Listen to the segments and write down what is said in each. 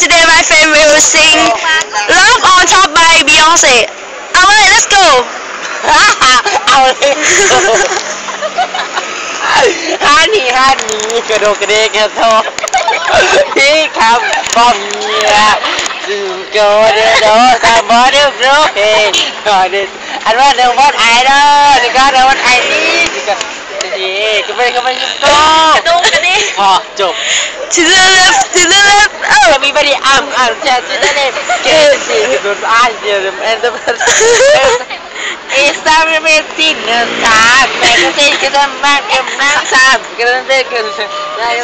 Today my friend will sing Love on Top by Beyonce. ເອົາເລີຍ let's go. ເອົາເລີຍ ຮານີ ຮານີ ກະດົກກະເດກກະໂທ ທີ່ຄຳບໍ່ມີ ອະ ສູ່ໂກເດໂດ ຄຳບໍ່ເດີໂບເຮ ອັນວ່າ no one I know ນີ້ກໍ no one I need ນີ້ກໍ ນີ້ກໍໄປ ກໍໄປ ກໍ ກະດົກກະເດກ ພໍ ຈົບ. To the left, to the left, oh. Everybody, um, um, to the left. Can you see the good eye, the, and the, is everything in the time? Magazine, get a man, get man, time, get a big, get a ເມື່ອເວ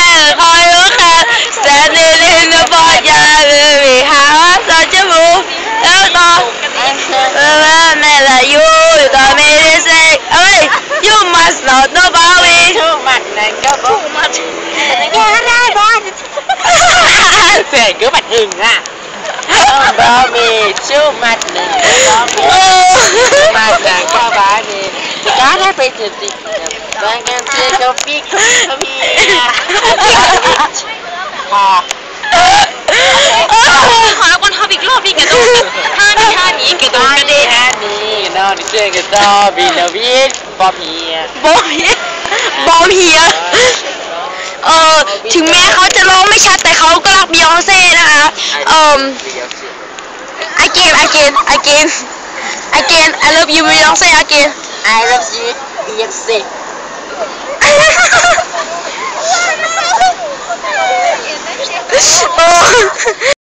ລາຄອຍຮູ້ຄ່າ Standing in the backyard, baby, how I thought you move. ແລ້ວກໍ ເອີ ແມ່ນລະ you, you told me this thing. ເອີຍ you must not know about me. Too much ນັ້ນກໍບໍ່ too much ແມ່ນກໍບັດຫຶງອະ ບໍ່ມີ too much ນັ້ນກໍບໍ່ມີ too much ນັ້ນກໍບໍ່ມີ ຈະການໃຫ້ໄປເສຍຈິດ ແຕ່ງງານເສຍກໍປິກກໍມີ ຂໍ ຂໍກັນ ເຮົາອີກລອບອີກ ກະໂດດ ທ່ານີ້ ທ່ານີ້ ກະໂດດກະເດກ ທ່ານີ້ ນອນເຊື່ອງກະຊອບ ບິນເອົາບິນ ບອມເຮຍ ບອມເຮຍ ບອມເຮຍ. ເອີ ເຖິງແມ່ເຂົາຈະຮ້ອງໄມ່ຊັດ ແຕ່ເຂົາກໍຮັກ Beyonce ນະຄະ. ເອີ Again, again, again, again. I love you, Beyonce, again. I love you, Beyonce. ໂອ້